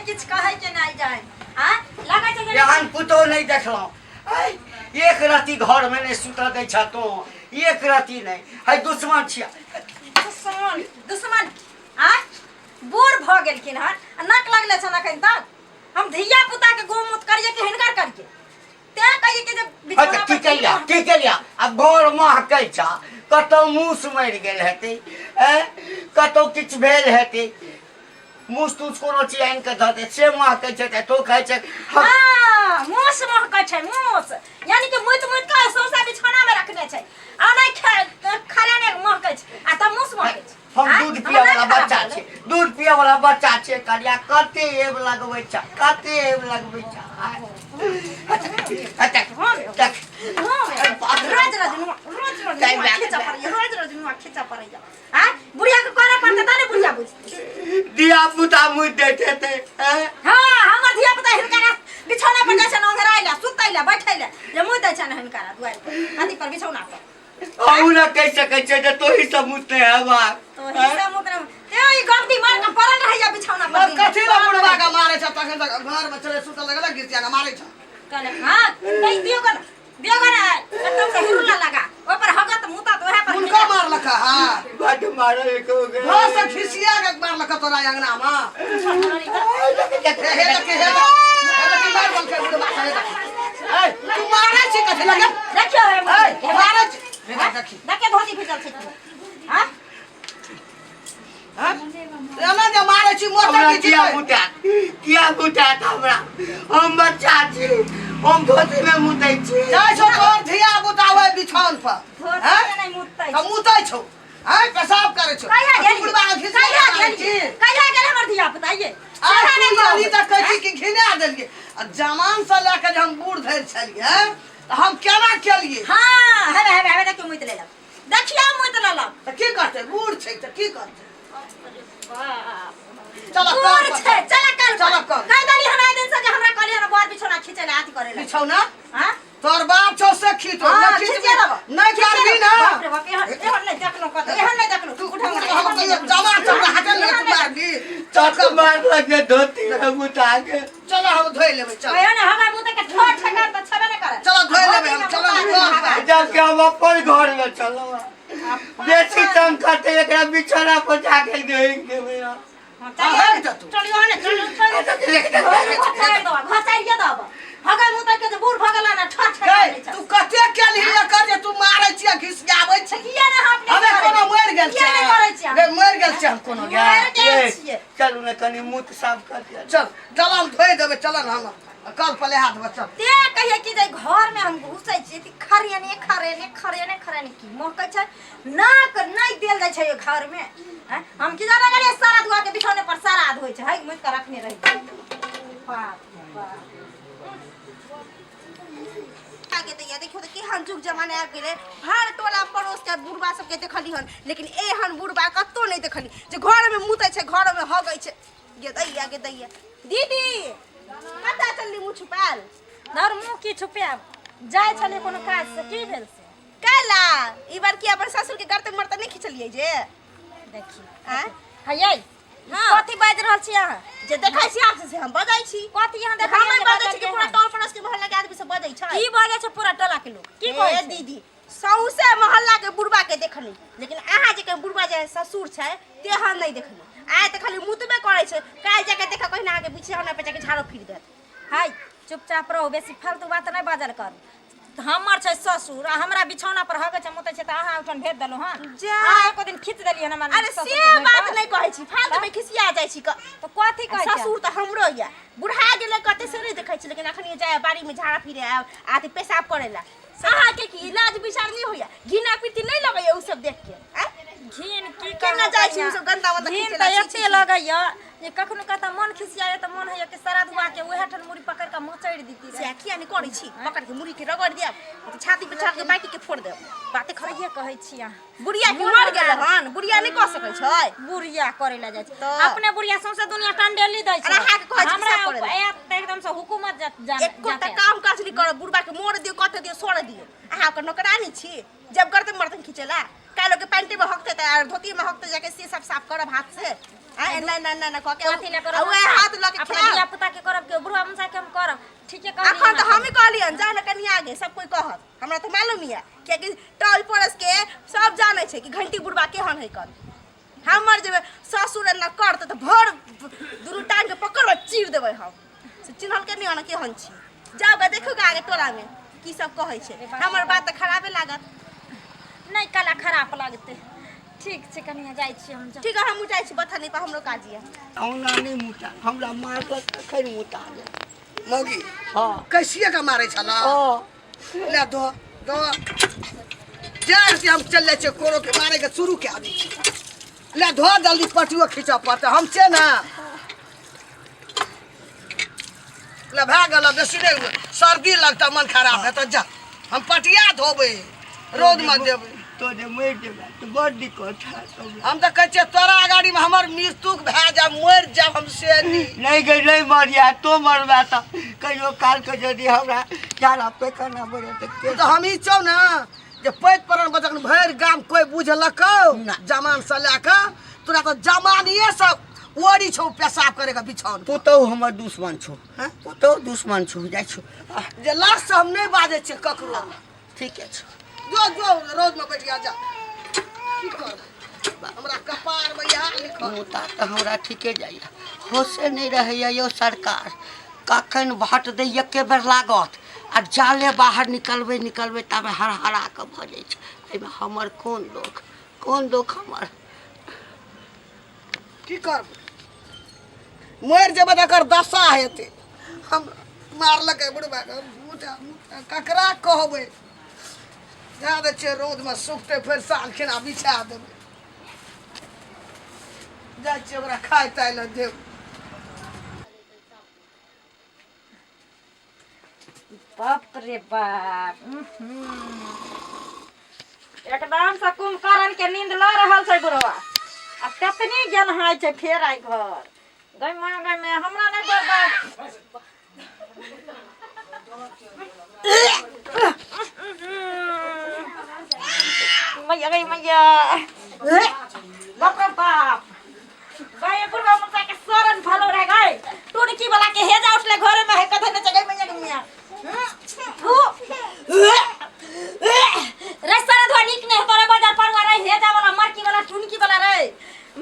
छै किछु कहै के नहि जाय आ लगै छै जेना एहन पुतोह नहि देखलहुँ ऐ, एक रत्ती घरमे नहि सुतऽ दै छह तोँ एक रत्ती नहि है दुश्मन छिया दुश्मन दुश्मन आ बूढ़ भऽ गेलखिन हन आ नाक लगले छन अखन तक हम धिया पुता के गोमूत करिए कि हिनकर करिए तें कहिए कि जे है तऽ बिछौना की पर केलिया की केलिया आ घर महकै छ कतौ मूस मरि गेल हेतै ऐ कतौ किछु भेल हेतै मूस तूस कोनो चीज आनि कऽ धऽ दे से महकै छै तऽ तोँ कहै छै हम हाँ, मूस महकै छै मूस यानी कि मुइत मुइत के सौंसे बिछौना में रखने छै आ नहि खरे ने महकै छै आ तब मूस महकै छै हम आँय? दूध हमर पिए वाला नाक खराब बच्चा भऽ छी गेलै। दूध पिए वाला बच्चा छियै करिया कते एब लगबै छ कते एब लगबै छ अच्छा देख रोज रोज नुआ रोज रोज टाइम नुआ लागल खींचऽ पड़ैया रोज रोज नुआ खींचऽ पड़ैया आँय बुढ़िया के करऽ पड़तै तब ने बुढ़िया बुझतै धिया पुता मुइत दैत हेतै हैं? हाँ हमर धिया पुता हिनकरा बिछौना पर जाइ छनि ओंघराइ लए सुतै लए बैठै लए जे मुँह दै छनि हिनकरा दुआरि पर अथी पर बिछौना पर अहू ने कहि सकै छियै जे तोही सब मुतने हेबा तो ही सब मुतने ते ई गमदी मार के पड़ल रहैया बिछौना पर दिन कथी ला बुढ़वा के मारे छ तखन तक घर में चले सुतल लगल घिसिया के मारे छ कहले हां नहीं दियो गन दियो गन एकदम से हिरुला लगा ओइ पर हगत मुतत ओहे पर हुनका मारलक हां बड मारल को गे घर से घिसिया के मारलक तोरा अंगना में हे हे देख हे देख हे देख मार बोल के बुढ़वा के देख ए तू मारे छी कथी लगे देखियो हे ए मारे छी हे देख देखी देखे धोती फिसल छै हां हां एना जे मारे छी मोटर हमरा की किया छी मुतायत किया मुतायत हमरा हम बच्चा छी हम धोती में मुतै छी जाइ छौ तोर धिया पुता ओहि बिछान पर धोती हैं? में नहीं मुतै तऽ मुतै छौ हैं पेशाब करै छौ कहिया आ तू गेलियै बुढ़बा के घिसिया कहिया के मारै छी गेलियै कहिया गेल हमर धिया पुता ये आ सेहा तू नहि जानी कहबै। तऽ कहै छी कि घिना देलियै आ जमान से लए कऽ जे हम बूढ़ धरि छलियै तऽ हम केना केलियै हाँ हेबे हेबे हेबे देखियो मुइत लेलक देखियो मुइत लेलक तऽ की करतै बूढ़ छै तऽ की करतै बाप चल बूढ़ छै चल कल चल कल। कह देली हन आइ दिन से जे हमरा कहली हन बर बिछौना खींचै ला अथी करे ला बिछौना हाँ तोर बाप छौ से खींचो हाँ, नहि खींचे खींचबी लेबो। नहि खींचे करबी लेबो। ना बाप रे बाप एहन एहन नहि देखलहुँ कतौ एहन नहि देखलहुँ तू उठा तू हम कहियो जमा चमड़ा हटल नहि तू मारबी चक मारलक जे धोती में मुता के चल हम धोइ लेबै चल कहियो ने हमरा मुँह तक ठोर ठेकान तऽ छेबे नहि करे चलो धोइ लेबै हम, चलो ने घर पर। जबकि हम अपन घर में चलो बेसी तंग करते एकरा बिछौना पर जाके देख देबै हम। हट जा तू। चलियो ने चलियो चलियो घसाइए दब हगल मुँह तक के बूढ़ भऽ गेला ना ठोर ठेकान गै, नहि छै तू कते केलही एकर जे तू मारै छियै घिसियाबै छी किया ने हम अपने हमे कोनो मरि गेल किया नहि करै छियै गे मरि गेल छै हम कोनो गे मरि गेल ए, छियै चलू ने कनि मुँह साफ कर दिअ चल चल हम धोइ देबै चल ने हम कल पर लेहा देबै चल ते कहिए कि जे घर में हम घुसै छियै तऽ खरेने खरेने खरेने खरेने की महकै छै नाक नहि देल जाइ छै ओहि घर में हैं? हम की जाने गेलियै सारा दुआ के बिछौने पर सारा आध होइ छै है मुइत कऽ रखने रहै छै। बाप रे बाप। आगे दैया देखियौ तऽ केहन जुग जमाना आबि गेलै हर टोला पड़ोस के बुढ़बा सबके देखली हन लेकिन एहन बुढ़बा कतौ नहि देखली जे घरमे मुतै छै घरमे हगै छै गे दैया गे दैया दीदी कतऽ चलली मुँह छुपायल धर मुँह की छुपायब जाइ छलियै कोनो काज से की भेल से कैला ई बार की अपन ससुर के गर्दन मरतन नहि खिचलियै जे देखी आँय हैयै हाँ। कथी बाजि रहल छी अहाँ जे देखै छी आँख से हम बजै छी कथी अहाँ देखै हम बजै छी कि पूरा टोल पड़ोस के मोहल्ला के आदमी सब बजै छै की बाजै छै पूरा टोला के लोग की ए कहै छै दीदी सौंसे मोहल्ला के बुढ़बा के देखली लेकिन अहाँ जे के बुढ़बा जे ससुर छै तेहन नहि देखली आइ तऽ खाली मुतबे करै छै काल्हि जाके देखा कहिना अहाँके बिछौना पर जाके झाड़ो फिर देत हाय चुपचाप रहू बेसी फालतू बात नहि बाजल करू हमर छै ससुर आ हमरा बिछौना पर हगै छै मुतै छै तऽ अहाँ ओहिठाम भेज देलहुँ हन जा। अहाँ एको दिन खींच देलियै हन हमर अरे ससुर से के बात घुटि नहि कहै छी फालतू में खिसिया जाइ छी पर। तऽ कथी कहै छै ससुर तऽ हमरो यऽ बुढ़ा गेलै कते से नहि देखै छी लेकिन अखन जाय बाड़ी में झाड़ा फिरे आयब आ अथी पेशाब करै ला अहाँके की इलाज विचार नहि होइया घिना पीती नहि लगैया उ सब देख के आँय? घिन की केना जाइ छी उ सब गन्दा वन्दा घिन खींचै तऽ ला, छी, एते छी, छी। लगैया जे कखनो कतऽ मन खिसियाए तऽ मन होइया कि सरा धुआ के उएह ठान मुड़ी पकड़ के मचड़ि दीती से किया नहि करै छी पकड़ के मुड़ी के रगड़ देब तऽ छाती पर चढ़ के बाटी के फोड़ देब बाते खराब सहिए कहै छी अहाँ बुढ़िया की मर गेल हन बुढ़िया नहि कऽ सकै छै बुढ़िया करे ला जाइ छै तऽ? अपने बुढ़िया सौंसे दुनिया टंडेली दै छै अरे अहाँके कहै छी हमरा सब करै ला। आयत तऽ एकदम से हुकूमत एको टा काम काज नहि करब बुढ़बा के मोड़ दियौ कते दियौ सोड़ दियौ अहाँ ओकर नौकरानी छी जब करते मर्दन खींचेला काल्हि के पैंटे में हकते तऽ धोती में हकते जाके से सब साफ करब हाथ से आ एना एना एना एना कऽ के कथी लए करब? आ उएह हाथ लऽ के अपना खायब। धिया पुता के करब के बुढ़वा मुसा के हम करब? ठीके कहलियै। अखन तऽ अहाँ। हमही कहलियनि, जाउ ने कनि आगे, सब कोइ कहत। हमरा तऽ मालूम यऽ, कियाकि टोल पड़ोस के सब जानै छै कि घंटी बुढ़बा केहन है। कन हमर जे ससुर एना करतै तऽ भर दुनू टांग के पकड़ चीर देबै हम। से चिन्हलकै नहि ओना केहन छी। जाउ गे, देखू गे आगे टोलामे की सब कहै छै। हमर बात तऽ खराबे लागत। नहि, कला खराब लागतै। ठीक छै कनिया, जाइ छी हम, जाउ। ठीक है, हमहूँ जाइ छी बथानी पर, हमरो काज यऽ। औना नहि मुता, हमरा मारलक तखन मुता गेल। मौगी। हँ। कैसिए के मारै छला? हँ। ले दो दो जाय से हम चल जाइ छियै, कोरो के मारे के शुरू कए दै छी। ले धो जल्दी, पटियो खींचऽ पड़तै। हम छियै ने। ले भए गेल, बेसी नहि सर्दी लगतै, मन खराब हेतै। जा, हम पटिया धोबै, रौदमे देबै। तो जे मरि जेबै तऽ बड़ दिक्कत हैत हमरा। हम तऽ कहै छियै तोरा अगाड़ीमे हमर मृत्यु भए जाय, मरि जायब हम से नीक। नहि गे, नहि मरिया। तो मरबा तऽ कहियो कालके यदि हमरा झाड़ा पैखाना बढ़े तऽ के? तऽ हम ई छौ ने जे पैत परन बचक भरि गाम कोइ बुझलकौ? ना। जमान से लए कऽ तोरा तऽ जमानिए सब ओरी छौ पेशाब करे के बिछौन। पुतहु हमर दुश्मन छौ। हैं? पुतहु दुश्मन छौ। जाइ छौ। आह, जे लास्ट से हम नहि बाजै छियै ककरो। ठीके छौ। जो जो, रौदमे बैठ जा, जा। की करबै, हमरा कपारमे इएह लिखल। मुता तऽ हमरा ठीके जाइए, होशे नहि रहैए यौ सरकार। कखन भट दै एके बेर लागत आ जाले बाहर निकलबै निकलबै ताबे हरहरा कऽ भऽ जाइ छै। एहिमे हमर कोन दोख, कोन दोख हमर? की करबै, मरि जेबै तऽ एकर दशा हेतै। हम मारलकै बुढ़बाके भूत। ककरा कहबै? जा दै छियै रौदमे सुखतै, फेर साँझ खिना बिछा देबै। जाइ छियै ओकरा खाय ताय लए देब। बाप रे बाप, एकदम से कुंभकर्ण के नींद लऽ रहल छै बुढ़वा आ ततनी गेनहाइ छै फेर आइ घर। गै माँ गै माँ, हमरा नहि बर्दाश्त। मैया गै मैया, बाप रे बाप। गै बुढ़वा मुसा के शरण भलो रह गए। टुनकी वाला के हेजा उठले घरे में है कथे ने। गै मैया गै मैया, थू रे सारा धोआ नीक नहीं तोरे बाजार परुआ रे, हेजा वाला, मरकी वाला, टुनकी वाला रे।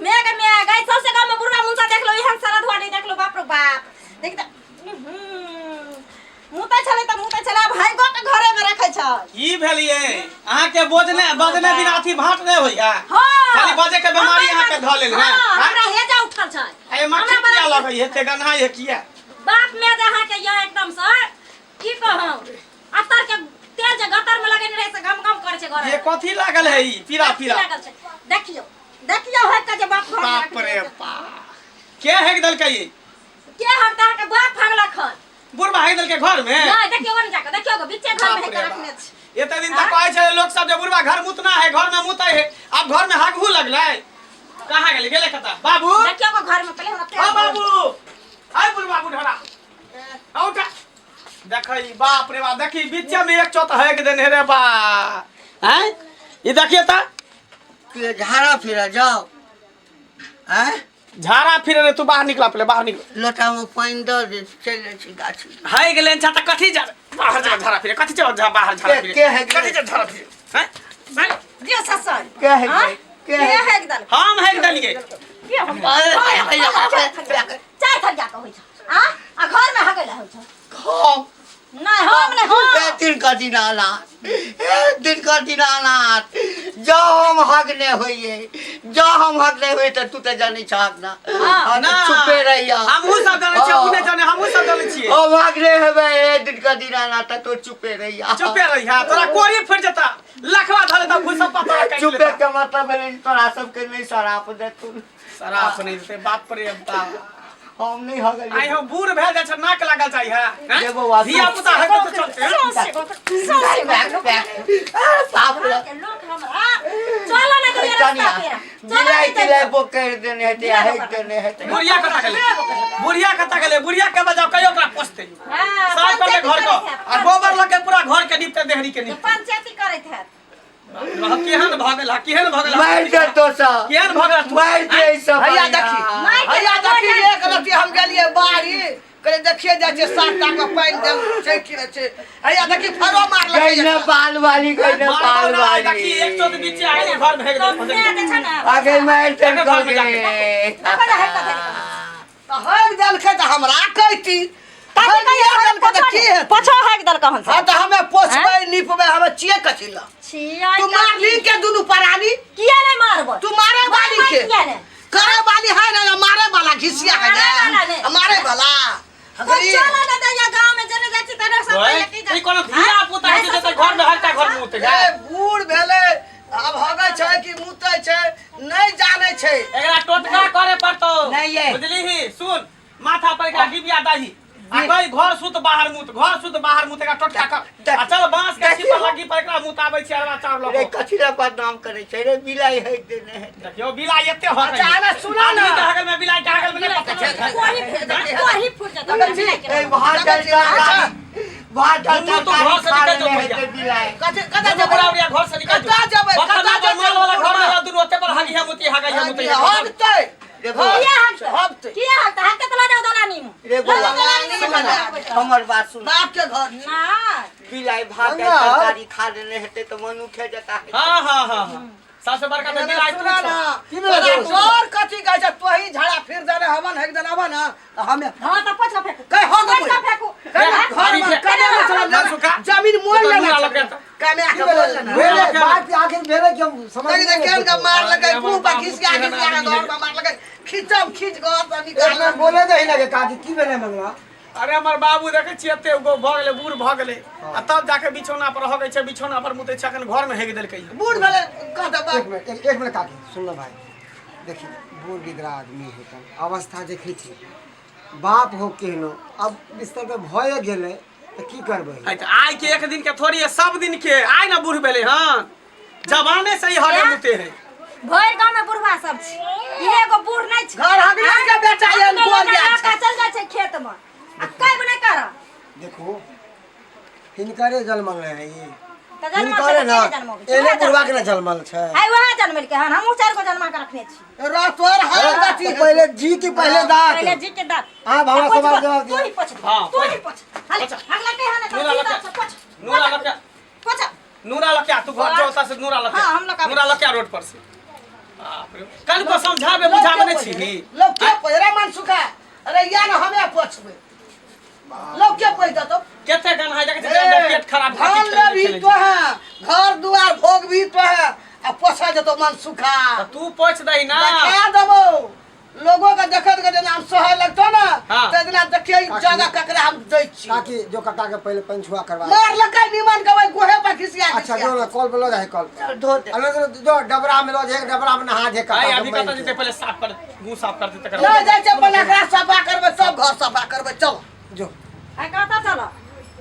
मेघ में गई सबसे गांव में बुढ़वा मुंसा देख लो, एहन सारा धोआ नहीं देख लो। बाप रे बाप, देख त मुँह छलै त मुँह छलै, आब है गो के घरे में रखै छ। की भेलिए अहाँके? बोजने बजने बिना अथी भात नहि होइया? हां। खाली बजे के बीमारी अहाँके धऽ लेल है? हां, हमरा हेजा उठल छै। ए मक्खी हमरा किया लगै है? एते गन्हा है किया? बाप में जे अहाँके यऽ एकदम से की कहूं, अतर के तेल जे गतर में लगेने रहे से गम गम करे छै घर। ये कथी लागल है ई पीरा पीरा? लागल छै, देखियौ देखियौ है के जे बाप घर में बाप रखने रे छै। बाप, के हेक देलकै ई? के हम तऽ अहाँके बाप हगलक हन। बुढ़बा हेक देलकै घर में? नहीं, देखियौ ने जाके देखियौ गो, बीचे घर में बाप है रे के रखने बाप। छै। एते दिन तक कहै छै लोक सब जे बुढ़बा घर मुतना है, घर में मुतै है, आब घर में हागहू लगलै। कहाँ गेलै? गेलै कतऽ बाबू? देखियौ गो घर में पहिले हमरा ओ तेल। बाबू, आइ बुढ़बा बुढ़रा उठा, देखै बाप रे बाप, देखी बीचे में एक चौथ हेक देने रे बा। हैं, ई देखिए त। के झाड़ा फिरा जाओ आँय? झाड़ा फिरे रे, तू बाहर निकला पहले, बाहर निकल। लोटामे पानि दऽ दे, चलि जाइ छी गाछी। हाय गेलै छा त कथी जा बाहर जा झाड़ा फिरे? कथी जा जा बाहर झाड़ा के- फिरे? के हेक कथी जा झाड़ा फिरे? हैं हैं? दियौ ससुर। के हेक आँय? देलकै? के के हेक? हेक देलकै? हम हेक देलियै। के हम चाय थरिया के होइ छै आ आ घर में हगैला होइ छै? हम नहीं, हम नहीं, हम। हे दिनकर दीनानाथ, हे दिनकर दीनानाथ, जँ हम हगने होइए, जँ हम हगने होइए तऽ तू तऽ जानै छहक ना। हाँ। हाँ, तऽ चुपे रहिया। हमहूँ सब जानै छियै, उ नहि जानै, हमहूँ सब जानै छियै। हम हगने हेबै हे दिनकर दीनानाथ तऽ तू चुपे रहिया। चुपे रहिया, तोरा कोरी फुटि जेता, लखवा धरे त भूसप्पा तोरा काटि चुपे लेता। के मतलब भेलै जे तोरा सबके नहि शराप देथुन। शराप नहि देतै, बाप रे बाप। हम नहि हगलियै। आइ हम बूढ़ भए जाइ छै, नाक लागल जाइ है। रे बौआ, धिया पुता है तऽ चलते। सौंसे गो, सौंसे गो। बाप रे। के लोक हमरा चलो ने दिया रास्ता पे, चलो। बिलाइ नहीं तिलाइ बोकरि देने हेतै आ हेक देने हेतै। बुढ़िया कता गेलै? बुढ़िया कता गेलै? बुढ़िया के बजाओ, कहियो ओकरा पोसतै। हां। साफ कर दे घर को आ गोबर लके पूरा घर के निपते, देहरी के निपते। पंचायती करैत हैत। रह केहन भऽ गेल केहन भऽ गेल मारि देतो सब केहन भऽ गेल मारि दे सब हैया देखी मारि के हैया तो देखी एक रति हम गेलियै बाड़ी कहलियै देखिए जाइ छियै 7 टा के पानि देल छै कि नहि छै। हैया देखी फरो मारलकै गई न बाल वाली, गई न बाल वाली। देखी एक चोट बीचे आइ घर भेग तो मैं जे छै ने आगे मारि देखो देलकौ घर में जाके। गे। देखो ने हरकत है। तऽ हगि देलकै तऽ हमरा कहती। कथी कहियै? हगि देलकै तऽ की हेतै? पोछो हगि देलकै हन। हँ तऽ हमे पोछबै निपबै, हमे छियै कथी लए? छियै। तू मारली के दुनू परानी? किया नहि मारबै? तू मारे वाली के किया नहि? करे वाली है ना, मारे वाला घिसिया है मारे वाला ना नहि। मारे वाला। तो चलो ना दैया, गाँव में जने जाइ छी तने सब ओए, पहिले की ई कोनो धिया पुता छै जे घर में हरता घर में उतै ए बूढ़ भेलै आब हगै छै कि मुतै छै नहि जानै छै। एकरा टोटका करे पड़तौ। नहीं ये। बुझली ही सुन, माथा पर एकरा डिबिया दाही आ कही घर सुत बाहर मुत, घर सुत बाहर मुत, एकरा टोटका कर आ चल बांस के छिपा लगी पर एकरा मुताबै छी अरवा चाउर रे लऽ। कथी लए बदनाम करै छै रे? बिलाइ है देने है। देखियौ बिलाइ एते हगै। अच्छा, आने सुना ना। आदमी के हगल में बिलाइ के हगल में नहीं पता चलै। कोही फूट, कोही फूट जेतौ बिलाइ के। ए भात दाल तरकारी, भात दाल दुनू तो तरकारी घर से खा निकल जाओ लेने भैया। हेतै बिलाइ। कथी कतऽ दुनू जेबै? बुढ़ा बुढ़िया घर से निकल कतऽ जेबै? बर्तन कतऽ पर माल वाला जेबै? घर में दुनू ओते पर हगी है मुती हगै है मुती। हगतै। देखो किया हगतै? हगतै। किया हगतै? हगतै तऽ लऽ जाउ दलानी में। रे बौआ, दलानी में सुन ना, हमर बात सुन। बाप के घर। ना बिलाइ भात दाल गंगा। तरकारी खा लेने हेतै तऽ मनुखे जकाँ हेतै। हाँ हाँ हाँ हाँ, सबसे बड़का तऽ बिलाइ तू सुना छौ। ना। की भेलै तोरा दोस्त? डर कथी कहै छै? तोही झाड़ा फिर देने हमन हेक देने आबऽ ना तऽ हमे हाँ तऽ पोछ कऽ फेकू। कहि हगबै। पोछ कऽ फेकू। घर में कने में चलल मनसुखा। जमीन मोल तू लेना नूरा छै। लगे तऽ। कने के मोल लेना। भेलै बात आखिर भेलै कि हम समझ देखि नहि केहन के मारलकै अरे मुँह पर हमर घिसिया बाबू घिसिया के केहन घर पर मारलकै, खींचम खींच घर पर एक निकाल। मिनट बोले दही लगे काकी, की भेलै मंगला? अरे हमर बाबू देखै छियै एते गो भऽ गेलै, बूढ़ भऽ गेलै आ तब जाके बिछौना पर हगै छै, बिछौना पर मुतै छै, अखन घर में हेग देलकै। बूढ़ भेलै कहतै बाप। एक मिनट, एक मिनट काकी, सुन लो भाई, देखी बूढ़ बिदरा आदमी है तऽ अवस्था देखै छी, बाप हो केहनो अब बिस्तर पर भए गेलै तऽ की करबै? है तऽ आइ के एक दिन के थोड़ी है, सब दिन के आइ ना बूढ़ भेलै हन, जवाने से ही हगे मुते है। भरि गाँव में बुढ़वा सब छै, ई एगो बूढ़ नहि छै। घर हगना के बेटा एहन अपने बोल लड़का जाइ लड़का छै। चल जाइ छै खेत में आ कहबो नहि करब। देखू हिनकरे जनमल है ई। तऽ जनमल छै हिनकरे तऽ ना के जनमल छै? एने उएह बुढ़वा के ना जनमल छै। आइ उएह जनमेलकै हन, हमहूँ चारि गो जन्मा के रखने छी। रह तोहर हाल गति। तऽ पहिले जी की पहले दाँत? पहिले जी के दाँत। हाँ, हमरा आ पोछ सवाल गो, जवाब तू दिअ। ही पोछ। हाँ, तू ही पोछ। पोछ। हाले पोछ। अगला के हन नूरा लगा। पोछ। नूरा लगा। पोछ। नूरा लग तू घर जाओ से नूरा लग। हाँ, हम लग नूरा लग रोड पर से। बाप रे, कल को समझाबे बुझाबे नहीं छी। लोग के पहिरा मन सुखा, अरे या ना हमे पोछबै, लोग के पोछ देतौ? केते गन है देखै छी पेट खराब। धान लेबही तो है, घर दुआर भोग भी तो है आ पोछा जेतौ मन सुखा। तू पोछ दही ना। देखा देबौ लोगों के, देखत के जेना हम सहय लगतो ना। हाँ। ते दिना देखिए जगह ककरा हम दै छी। काकी जो काका के पहले पंछुआ करवा। मारलकै निमन के ओहि गोहे पर घिसिया। अच्छा। घिसिया। जो ना कल पर लो जाए कल पर। धो दे। अरे जो डबरा में लो जाए, डबरा में नहा दे काका आई के अभी मारि कतऽ के। जेतै? पहिले साफ कर, मुंह साफ कर देतै। नहि जाइ छै, पहिले एकरा सफा करबै, सब घर सफा करबै, चल। जो। आ कतऽ चल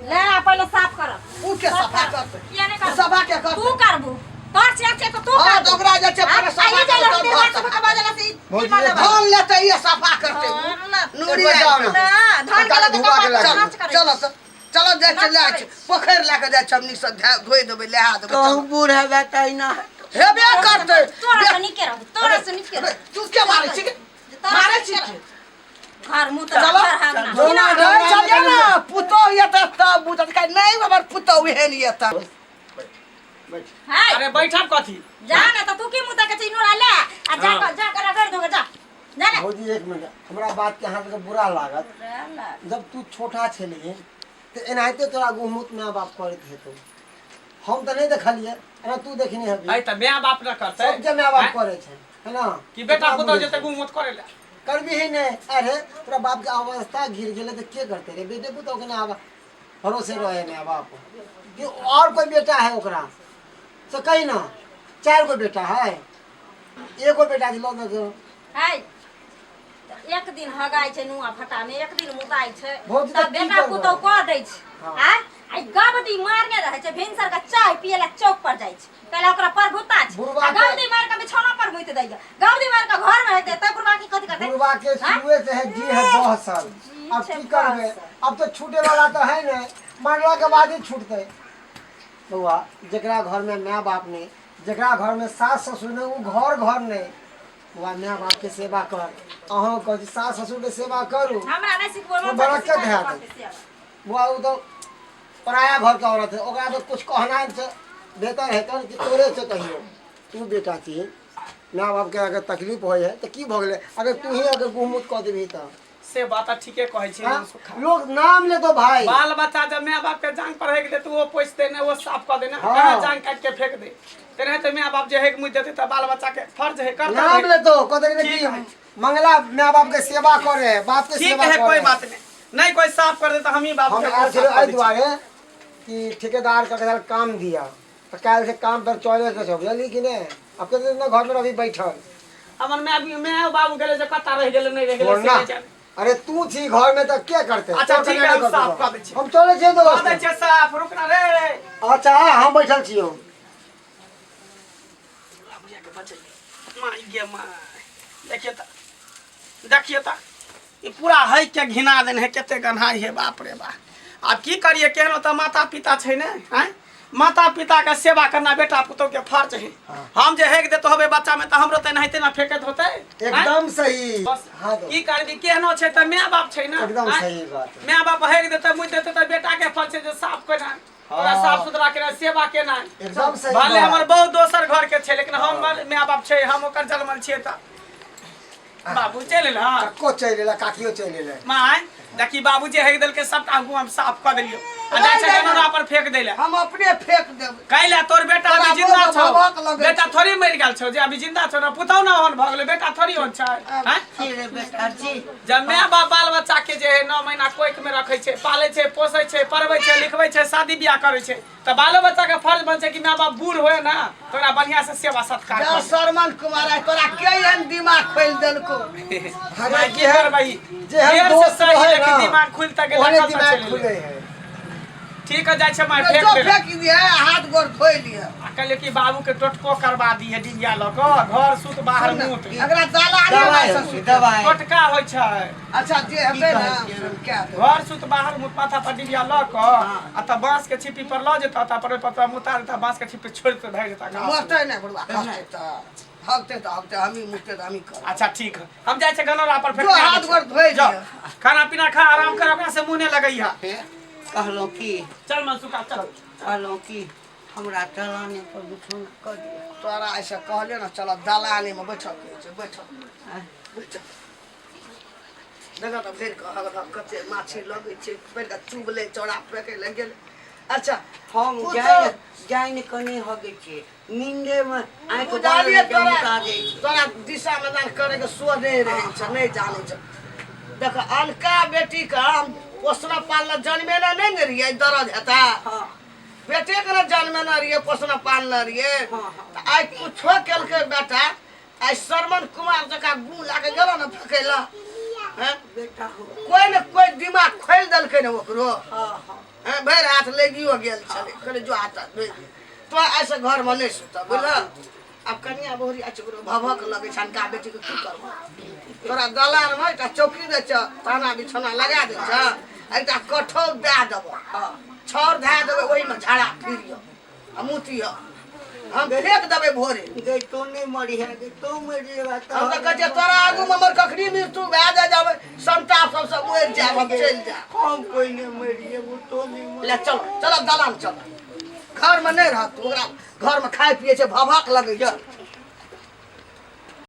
ले आ, पहिले साफ कर। उ के सफा करतै? किया नहि करबू? सफा के करतै? तू करबू, तोर छिया छै तऽ तू हाँ करबू। तऽ ओकरा जे छै पहिले सफा आइए जाइ करतै, लहते घर बात सफा। सबके बजला से ई भौजी, की मतलब? धान लेतै ई सफा करतै उ। नूरी एक बार जाओ ना। ना धान के काका लऽ धुआ के कऽ लागे। नाच करै। चलो तऽ चलो जाइ छै, लए छै पोखरि लए कऽ जाइ छै, हमनी सब धोइ देबै, लहा देबै। कहूँ चलो। बूढ़ हेबै तऽ एना हेतौ। हेबे करतै। तोरा से नीके रहू, तोरा से नीके रहू। तू के मारै छी? मारै छी के? घर मुँह तऽ चलो। घर हागना। जो ना डबरा में चलिए कनी- ना, पुतोह ये तऽ तब बुझत कहै, नहीं हमर पुतोह एहन ये तऽ। हाय। अरे बैठब कथी? जा ना तऽ तू की मुँह तकै छी? नूरा ले आ जा कऽ, जा कऽ रगड़ि दोगे, जा जा ने। भौजी एक मिनट, हमरा बात के अहाँ सबके बुरा लागत। जब तू छोटा छलियै तऽ एनाहिते तोरा गुहमुत माय बाप करैत हेतौ, हम तऽ नहि देखलियै, एना तू देखने हेबी। आई तऽ माय बाप न करतै? सबके माय बाप आँय? करै छै, है ना? कि बेटा कितना पुतहु बुझै जेतै छै। गुम मत करे ला करबी ही नहि। अरे तोरा बाप के अवस्था गिर गेलै तऽ के करतै रे? बेटे पुतहु के ना आब भरोसे रहे माय बाप कि और कोई बेटा है ओकरा से कही ना, चार गो बेटा है, एगो बेटा के लऽ दऽ। हाय, एक दिन हगाइ छै नुआ फटा में, एक दिन मुताइ छै। भौजी तब तऽ की बेटा करबै? पुतहु कऽ दै छै। हाँ। आय आई गबदी मारने रहै छै, भिनसर के चाय पिए ला चौक पर जाइ छै, पहिले ओकरा प्रभुता छै। बुढ़वा आ के- गबदी मार के बिछौना पर मुति दैया, गबदी मार के घर में हेतै तब बुढ़वा की कथी करतै? बुढ़वा के हाँ? शुरुए से है जी है बहसल। जी अब छै की करबै? बहसल। अब तो छूटे वाला तो है नहीं, मरला के बाद ही छूटते। बौआ जकरा घरमे माय बाप नहि, जकरा घरमे सास ससुर नहि, ओ घर घर नहि। बौआ, माय बापके सेवा कर। अहूँ कहै छी सास ससुरके सेवा करू। हमरा नहि सिखबो। ओ बरकत हैत। बौआ, ओ तऽ पराया घरके औरत है, ओकरा तऽ कुछ कहना से बेहतर हेतै कि तोरे से कहियो। तू बेटा छी, माय बापके अगर तकलीफ होइ है तऽ की भऽ गेलै अगर तू ही अगर गुह मुत कऽ देबही तऽ? से बात तऽ ठीके कहै छी। हाँ? लोग नाम लेतो भाई। बाल बच्चा जब माय बाप के जांग पर हेक दे तो वो पोछते ने, वो साफ कर देने। हाँ। कहाँ जांग काट के फेंक दे, तेनाहिते माय बाप जे हेक मुँह देते तऽ बाल बच्चा के फर्ज है करतव्य नाम है। लेतो, कहते कि ठीक है। मंगला माय बाप के सेवा करे है, बाप के ठीक सेवा है, करे कोई है। बात नहीं, नहीं कोई साफ कर दे तो हम ही बाप हम के आयल साफ छलियै कर एहि दै छी। दुआरे कि ठेकेदार के कल काम दिया तऽ काल्हि से काम पर चले के छौ, बुझलियै कि नहि? अब कते दिन घर में अभी बैठल हमर माय माय बाबू गेलै जे कत्ता रहि गेलै, नहि रहि गेलै से छोड़ना। नहि जाने। अरे तू छी घर में तऽ के करते? अच्छा, तोर ठीक कन्या है, हम नहि करतौ। साफ कऽ दै छी। हम चलै छियै कऽ दोस्त। दै छियै साफ, रुक ना रे। अच्छा, हम बैठल छियौ। बुढ़िया के बचैले माय गे माय। देखिए तऽ, देखिए तऽ, ई पूरा है के घिना देने है, कते गन्हाइ है, बाप रे बाप। आब की करिए? केहनो तऽ माता पिता छै ने? आँय, माता पिता के सेवा करना बेटा पुतोह के फर्ज है। हम जे हेक देतो होबे बच्चा में तऽ हमरो तऽ एनाहिते ना फेकैत होतै? आँय? एकदम सही। बस। हाँ दोस्त। की करबी, केहनो छै तऽ माय बाप छै ने। एकदम आँय? सही बात। माय बाप हेक देतै, मुइ देतै तऽ बेटा के फर्ज छै जे साफ केनाइ, ओकरा साफ सुथरा केनाइ, सेवा केनाइ। एकदम सही भले बात। हमर बहुत दोसर घर के छै, लेकिन हमर माय बाप छै, हम ओकर जन्मल छियै। तऽ बाबू चलि एल? हँ। कक्को चलि एलै, काकियो चलि एलै। माय, देखी, बाबू जे हेक देलकै सबटा गु हम साफ कऽ देलियौ आ जाइ छै गनौरा पर फेंक दै लए। हम अपने फेंक देबै। कैला? तोर बेटा तोरा अभी जिंदा मोन छौ। भभक लगै बेटा छौ। थोड़ी मरि गेल छौ जे अभी जिंदा छौ ने, पुतहु ने ओहन भऽ गेलै, बेटा थोड़ी ओहन छै? आँय? की रे बेटा जी? जब माय बाप बाल बच्चा के जे है 9 महीना कोख में रखै छै, पालै छै, पोसै छै, पढ़बै छै, लिखबै छै, शादी बियाह करै छै, तऽ बालो बच्चा के फर्ज बन छै कि माय बाप बूढ़ होए ना तऽ ओकरा बढ़िया से सेवा सत्कार जा करी। सरमन कुमार, आइ तोरा के एहन दिमाग खोलि देलको? माय, की करबै? जेहन देर से दोस्त सही, रहै लेकिन ना, दिमाग खुलि तऽ गेलै। ओहने कतऽ दिमाग चलि गेलै? खुलै है। ठीक है, जाइ छै माय, फेंक जो देले। फेंक दिहे, हाथ गोर धोइ लिहे। आ कहलियै कि बाबू के टोटको करवा दिहे, डिबिया लऽ कऽ घर सुत बाहर मुत। एकरा दलाने दवाइ में होइ छै, दवाइ। टोटका होइ छै। अच्छा, जे हेतै ने कहै छियै? से कए देबै। घर सुत बाहर मुत, माथा पर डिबिया लऽ कऽ आ तब बाँस के छिप्पी पर लऽ जेतऽ, तब पर ओहि पर तोरा मुता देतऽ, बाँस के छिप्पी छोड़ि कऽ भागि जेतऽ गाँव। मरतै नहि बुढ़बा, खसतै तऽ हगतै तऽ हगतै, हमही मुततै तऽ हमही करबै। अच्छा ठीक है, हम जाइ छै गनौरा पर जो फेंक। हाथ गोर धोइ जाओ। लिअ। खाना पीना खा, आराम कर, ओकरा से मुँह नहि लगैहा। कहलहुँ की? चल मनसुखा, चल। कहलहुँ की, हमरा दलाने पर बिछौना कऽ दिअ। तोरा ऐसे कहलियै ने, चल दलाने में बैठक कहै छै, बैठक बैठक। देखऽ तऽ भरि कऽ हग हग कते माछी लगै छै, भरि कऽ चुगलै, चौड़ा फेकै लए गेलै। अच्छा। हम पुतोहु- जानि जानि कऽ नहि हगै छियै, नींदेमे आँखि बंद बुझलियै रहै छै, तोरा मुता दै छै। तोरा दिशा मैदान करैके सो नहि रहै छै, नहि जानै छै। देख, अनका बेटीके हम पोसना पालना जन्मेने नहि ने रहियै, दर्द हेतै? हँ। बेटेके ने जन्मेने रहियै, पोसना पालने रहियै। हँ, हँ। तऽ आइ कुछो केलकै बेटा, आइ श्रवण कुमार जकाँ गु लए कऽ गेलो ने फेकै लए, हैं? बेटा हो। कोइ ने कोइ दिमाग खोलि देलकै ने ओकरो। हँ हँ। हैं, भरि हाथ लगियो गेल छलै, कहले जो हाथ धोइ दे। तो ऐसे घरमे नहि सुतब, बुझल? आब कनिया बहुरी अछि, ओकरो भभक लगै छै। अनका बेटीके की करबो? तोरा दलानमे एकटा चौकी दै छ, ताना बिछौना लगा दै छ, आ एकटा कठौत दए देबो, छाउर धए देबै, ओहिमे झाड़ा फिरियौ आ मुतियौ, हम फेंक देबै भोरे। गै, तू नहि मरिहे गै, तू मरि जेबा तऽ हम तऽ कहै छियै तोरा आगूमे हमर कखनी मृत्यु भए जाय, जाबै संताप सबसँ मरि जायब, हम चलि जायब। हम कोइ नहि मरि जेबो, तू नहि मरि। ले चलो, चलो दलान चलो, घरमे नहि रहत ओकरा। घरमे खाइ पियै छै, भभक लगै छै।